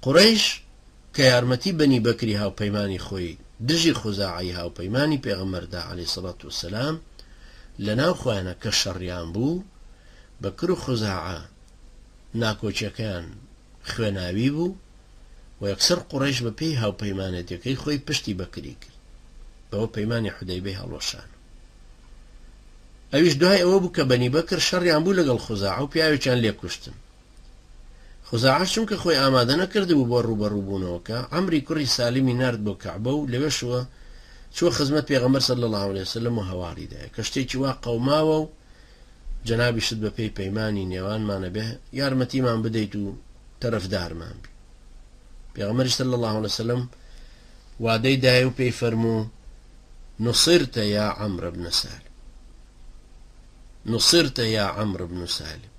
قوڕەیش کە یارمەتی بەنی بەکری هاوپەیمانی خۆی دژی خوزاعەی هاوپەیمانی پێغەمبەر دا علیە سڵات وسلام لەناو خۆیانا کە شەڕیان بوو بەکر و خوزاعە ناکۆکیەکەیان خوێناوی بوو و یەکسەر قوڕەیش بە پێی هاوپەیمانێتیەکەی خۆی پشتی بەکری کرد بەوە پەیمانی حودەیبەی هەڵوەشان ئەویش دوای ئەوە بوو کە بەنی بەکر شەڕیان بوو لەگەڵ خوزاعە و پیاوێکیان لێ کوشتن. خوزاعەش چونکە خۆی ئامادە نەکردبوو بۆ ڕووبەڕووبوونەوەکە، عەمری کوڕی سالمی نارد بۆ کەعبە و لەوێشەوە چووە خزمەت پێغەمبەر صلی اللە علیە وسلم و هەواڵی دایە کە شتێکی وا قەوماوە و جەنابیشت بە پێی پەیمانی نێوانمان ئەبێ یارمەتیمان بدەیت و تەرەفدارمان بی. پێغەمبەریش صلی اللە علیە وسلم وادەی دایە و پێی فەرموو نصرت یا عمرو بن سالم. نصرت یا عمرو بن سالم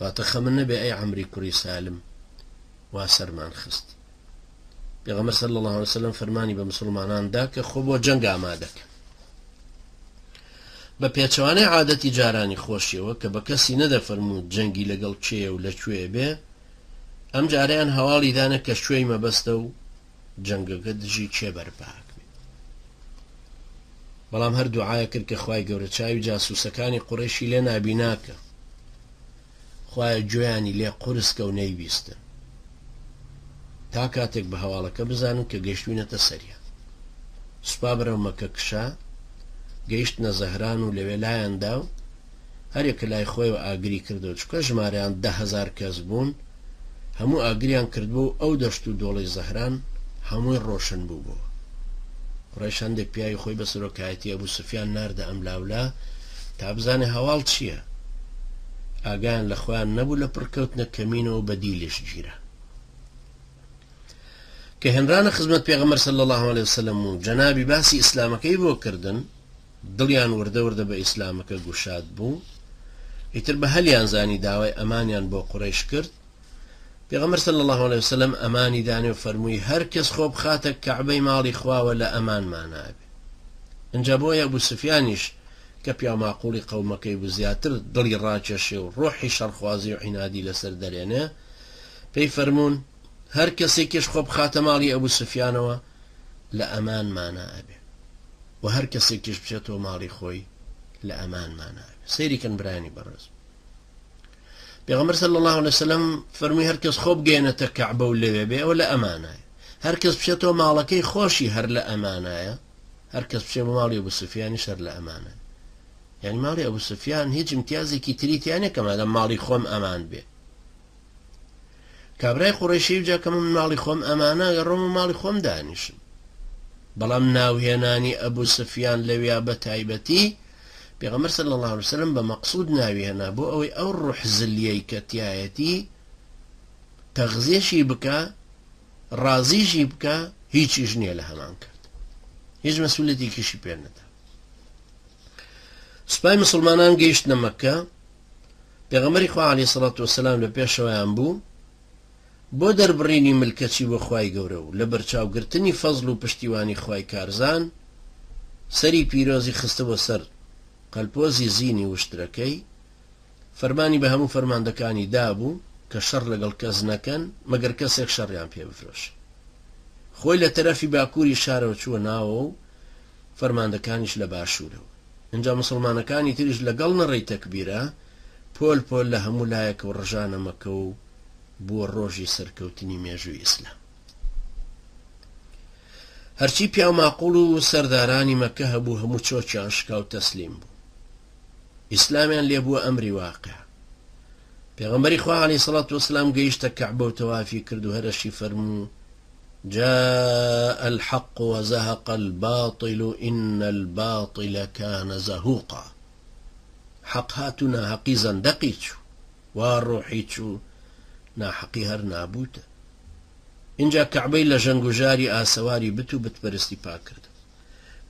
واتە خەمت نەبێ ئەی عەمری کوڕی سالم وا سەرمان خستی. پێغەمبەر صلی اللە علیه وسلم فەرمانی بە مسوڵمانان دا کە خۆ بۆ جەنگ ئامادە کەن. بە پێچەوانەی عادەتی جارانی خۆشیەوە کە بە کەسی نەدەفەرموو جەنگی لەگەڵ کێیە و لە کوێ بێ، ئەم جارەیان هەواڵی دانە کە کوێی مەبەستە و جەنگەکە دژی کێ بەرپا ئەکرێ. بەڵام هەر دوعایە کرد کە خوای گەورە چاوی جاسوسەکانی قوڕەیشی لێ نابینا کە. خوایە گوێیانی لێ قورس کە و نەیبیستن. تا کاتێک بە هەواڵەکە بزانن کە گەیشتوینەتە سەریان. سوپا بەرەو مەکە کشا، گەیشتنە زەهران و لەوێ لایان دا و هەریەکە لای خۆیەوە ئاگری کردەوە، چونکە ژمارەیان 10,000 کەس بوون، هەموو ئاگریان کردبوو و ئەو دەشت و دۆڵەی زەهران هەمووی ڕۆشن بووبۆوە. قوڕەیش هەندێک پیاوی خۆی بە سەرۆکایەتی ئەبوو سوفیان ناردە ئەملاولا تا بزانێ هەواڵ چییە. ئاگایان لە خۆیان نەبوو لە پڕ کەوتنە کەمینەوە و بە دیلیش گیران. کە هێنرانە خزمەت پێغەمبەر صلی اللە علیە وسلم و جەنابی باسی ئیسلامەکەی بۆ کردن، دڵیان وردە وردە بە ئیسلامەکە گوشاد بوو، ئیتر بە هەلیان زانی داوای ئەمانیان بۆ قوڕەیش کرد، پێغەمبەر صلی اللە علیە وسلم ئەمانی دانێ و فەرمووی هەر کەس خۆ بخاتە کەعبەی ماڵی خواوە لە ئەمانمانا ئەبێ. ئینجا بۆیە ئەبو سفیانیش کە پیاوماقوڵی قەومەکەی بوو زیاتر دڵی ڕاکێشێ و ڕۆحی شەڕخوازی و عینادی لەسەر دەرێنێ پێی فەرموون هەر کەسێکیش خۆ بخاتە ماڵی ئەبو سفیانەوە لە ئەمانمانا ئەبێ و هەر کەسێکیش بچێتەوە ماڵی خۆی لە ئەمانمانا ئەبێ. سەیری کەن برایانی بەڕێز پێغەمبەر صلی الله علیه وسلم فەرمووی هەر کەس خۆ بگەیەنێتە کەعبە و لەوێ بێ ئەوە لە ئەمانایە، هەر کەس بچێتەوە ماڵەکەی خۆشی هەر لە ئەمانایە، هەر کەس بچێ بۆ ماڵی ئەبو سفیانیش هەر لە ئەمانایە. یعنی ماڵی ئەبو سفیان هیچ امتیازێکی تری تیا نییە کە مادەم ماڵی خۆم ئەمان بێ. کابرای قوڕەیشی جا کە من ماڵی خۆم ئەمانە گەڕۆم و ماڵی خۆم دانیشم. بەڵام ناوهێنانی ئەبو سفیان لەویا بە تایبەتی پێغەمبەر صلی اللە علیە وسلم بە مەقسود ناوی هێنا بۆ ئەوەی ئەو ڕوح زلیەی کە تیایەتی تەغزیەشی بکا ڕازیشی بکا هیچیش نییە لە هەمان کات هیچ مەسئولیەتێکیشی پێ نەدا. سوپای مسلمانان گەیشتنە مەککە پێغەمبەری خوا عەلەیهی سڵات وسلام لە پێشەوەیان بوو بۆ دەربڕینی ملکەچی بۆ خوای گەورە و لەبەرچاوگرتنی فەزڵ و پشتیوانی خوای کارزان سەری پیرۆزی خستبووە سەر قەلپۆزی زینی وشترەکەی فەرمانی بە هەموو فەرماندەکانی دابوو کە شەڕ لەگەڵ کەس نەکەن مەگەر کەسێک شەڕیان پێ بفرۆشێ خۆی لە تەرەفی باکووری شارەوە چووە ناوەوە و فەرماندەکانیش لە باشوورەوە. ئینجا موسڵمانەکانی تریش لەگەڵ نەڕەی تەکبیرا پۆل پۆل لە هەموو لایەکەوە ڕژانە مەککە و بووە ڕۆژی سەرکەوتنی مێژووی ئیسلام. هەرچی پیاو ماقوڵ و سەردارانی مەککە هەبوو هەموو چۆکیان شکا و تەسلیم بوو. ئیسلامیان لێ بووە ئەمری واقع. پێغەمبەری خوا عەلەیهی سڵات وەسلام گەیشتە کەعبە و تەوافی کرد و هەرەشی فەرموو جاء الحق وزهق الباطل ان الباطل کان زهوقا حەق هات و ناهەقی زەندەقی چوو وا ڕۆحی چوو ناحەقی هەر نابووتە ئینجا کەعبەی لە ژەنگ و ژاری ئاسەواری بت و بتپەرستی پاک کردەوە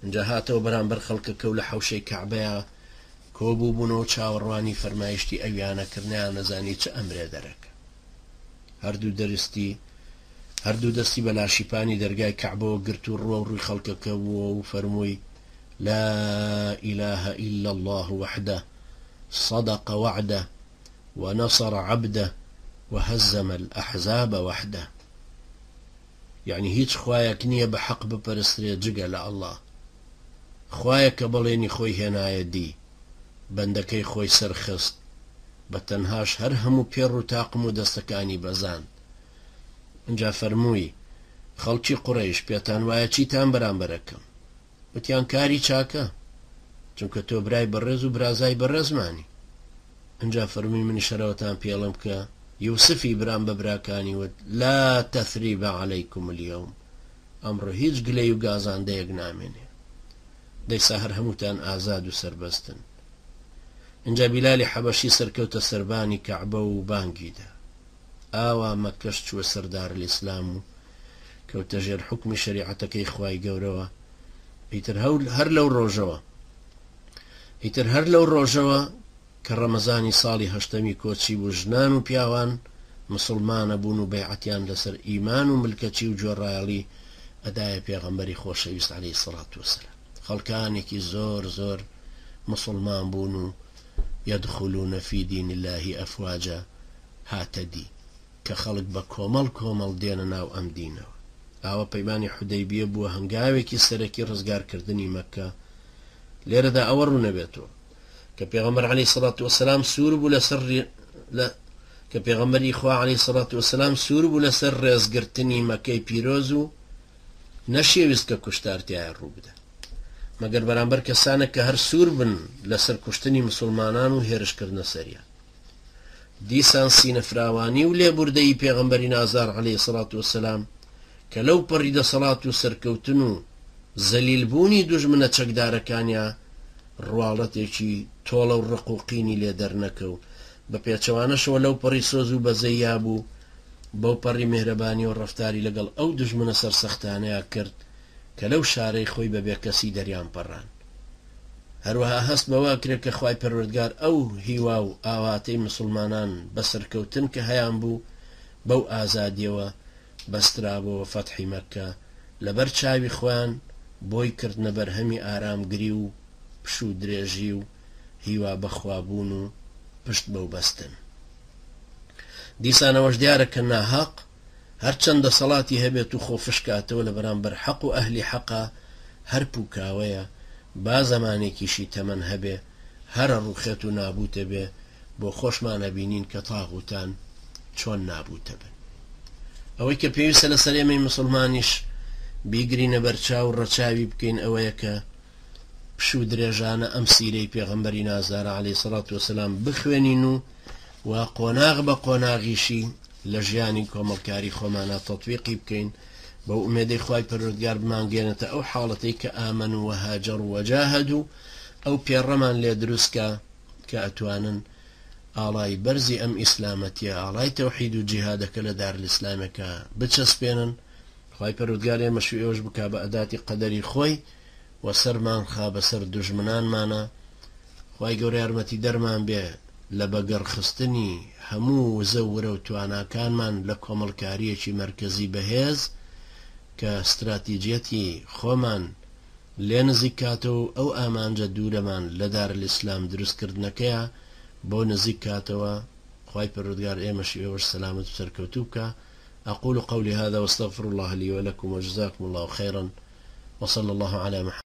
ئینجا هاتەوە بەرامبەر خەڵکەکە و لە حەوشەی کەعبەیا کۆبووبوونەوە چاوەڕوانی فەرمایشتی ئەویانە کرد نەیانەزانی چ ئەمرێ دەرەکە هەردوو دەرستی هەردوو دەستی بە لاشیپانی دەرگای کەعبەوە گرت و ڕووەو ڕووی خەڵکەکە بووەوە و فەرمووی، لا الە الا اللە وحدە صدق وعدە ونصر عبدە وهزم الاحزاب وحدە. یەعنی هیچ خوایەک نییە بە حەق بپەرسترێ جگە لە اللە، خوایەک کە بەڵێنی خۆی هێنایە دی، بەندەکەی خۆی سەرخست، بە تەنهاش هەر هەموو پێڕ و تاقم و دەستەکانی بەزاند. ئینجا فەرمووی، خەڵکی قوڕەیش پێتان وایە چیتان بەرامبەر ئەکەم؟ وتیان، کاری چاکە، چونکە تۆ برای بەڕێز و برازای بەڕێزمانی. ئینجا فەرمووی، منیش هەر ئەوەتان پێ ئەڵێم کە یوسفی برام بە براکانی وت، لا تثریب علیکم الیوم، ئەمڕۆ هیچ گلەی و گازاندەیەک نامێنێ، دەیسا هەر هەمووتان ئازاد و سەربەستن. ئینجا بیلالی حەبەشی سەرکەوتە سەربانی کەعبە و بانگی دا. ئاوا مەککەش چووە سەر دارالاسلام و کەوتە ژێر حوکمی شەریعەتەکەی خوای گەورەوە. ئیتر هەر لەو ڕۆژەوە ئیتر هەر لەو ڕۆژەوە کە ڕەمەزانی ساڵی هەشتەمی کۆچی بوو ژنان و پیاوان مسوڵمانە بوون و بەیعەتیان لەسەر ئیمان و ملکەچی و گوێڕایەڵی ئەدایە پێغەمبەری خۆشەویست علیە سڵات وسلام خەڵکانێکی زۆر زۆر مسوڵمان بوون و یدخلون فی دین اللە افواجا هاتە دی کە خەڵک بە کۆمەڵ کۆمەڵ دێنە ناو ئەم دینەوە. ئاوە پەیمانی حودەیبیە بووە هەنگاوێکی سەرەکی ڕزگارکردنی مەککە، لێرەدا ئەوە ڕوونەبێتەوە کە پێغەمبەر عەلەیهی سەڵات وەسەلام سوور بوو لەسەر لە کە پێغەمبەری خوا عەلەیهی سەڵات وەسەلام سوور بوو لەسەر ڕێزگرتنی مەکەی پیرۆز و نەشیەویست کە کوشتار تیایا ڕوو بدا مەگەر بەرامبەر کەسانێک کە هەر سوور بن لەسەر کوشتنی مسوڵمانان و هێرشکردنە سەریان. دیسان سینەفراوانی و لێبوردەیی پێغەمبەری نازدار علیە سڵات وسلام کە لەو پەڕی دەسەڵات و سەرکەوتن و زەلیل بوونی دوژمنە چەکدارەکانیا ڕواڵەتێکی تۆڵە و ڕق و قینی لێ دەرنەکەو بە پێچەوانەشەوە لەو پەڕی سۆز و بەزەییا بوو بەو پەڕی میهرەبانیەوە ڕەفتاری لەگەڵ ئەو دوژمنە سەرسەختانەیا کرد کە لەو شارەی خۆی بە بێکەسی دەریان پەڕاند. هەروەها هەست بەوە ئەکرێت کە خوای پەروەردگار ئەو هیوا و ئاواتەی مسوڵمانان بە سەرکەوتن کە هەیانبوو بەو ئازادیەوە بەسترابۆوە فەتحی مەککە لەبەر چاوی خۆیان بۆی کردنە بەرهەمی ئارامگری و پشوو درێژی و هیوا بەخوا بوون و پشت بەو بەستن. دیسان ئەوەش دیارە کە ناهەق هەرچەند دەسەڵاتی هەبێت و خۆ فشکاتەوە لە بەرامبەر حەق و ئەهلی حەقا هەر پوکاوەیە، با زەمانێکیشی تەمەن هەبێ هەر ئەڕوخێت و نابوتەبێ، بۆ خۆشمان ئەبینین کە تاغوتان چۆن نابوتەبن. ئەوەی کە پێویستە لەسەر ئێمەی مسوڵمانیش بیگرینە بەرچاو و ڕەچاوی بکەین ئەوەیە کە پشوو درێژانە ئەم سیرەی پێغەمبەری نازدارە عەلەیهی سەڵات وەسەلام بخوێنین و و قۆناغ بە قۆناغیشی لە ژیانی کۆمەڵکاری خۆمانا تەتبیقی بکەین بەو ئومێدەی خوای پەروەردگار بمانگەیەنێتە ئەو حاڵەتەی کە آمنوا وهاجروا وجاهدوا ئەو پێڕەمان لێ دروست کا کە ئەتوانن ئاڵای بەرزی ئەم ئیسلامەتیە ئاڵای تەوحید و جیهادەکە لە دارالاسلامێکا بچەسپێنن خوای پەروەردگار ئێمەش و ئێوەش بکا بە ئەداتی قەدەری خۆی و سەرمان خا بەسەر دوژمنانمانا خوای گەورە یارمەتیدەرمان بێ لە بەگەڕخستنی هەموو وزە و ورە و تواناکانمان لە کۆمەڵکارییەکی مەرکەزی بەهێز کە ستراتیجیەتی خۆمان لێ نزیک کاتەوە و ئەو ئامانجە دوورەمان لە دارالاسلام دروست کردنەکەیە بۆ نزیک کاتەوە خوای پەروەردگار ئێمەش و ئێوەش سەلامەت و سەرکەوتوو بکا اقول قولی هذا واستغفر الله لي ولكم وجزاكم الله خيرا وصلى الله على محمد.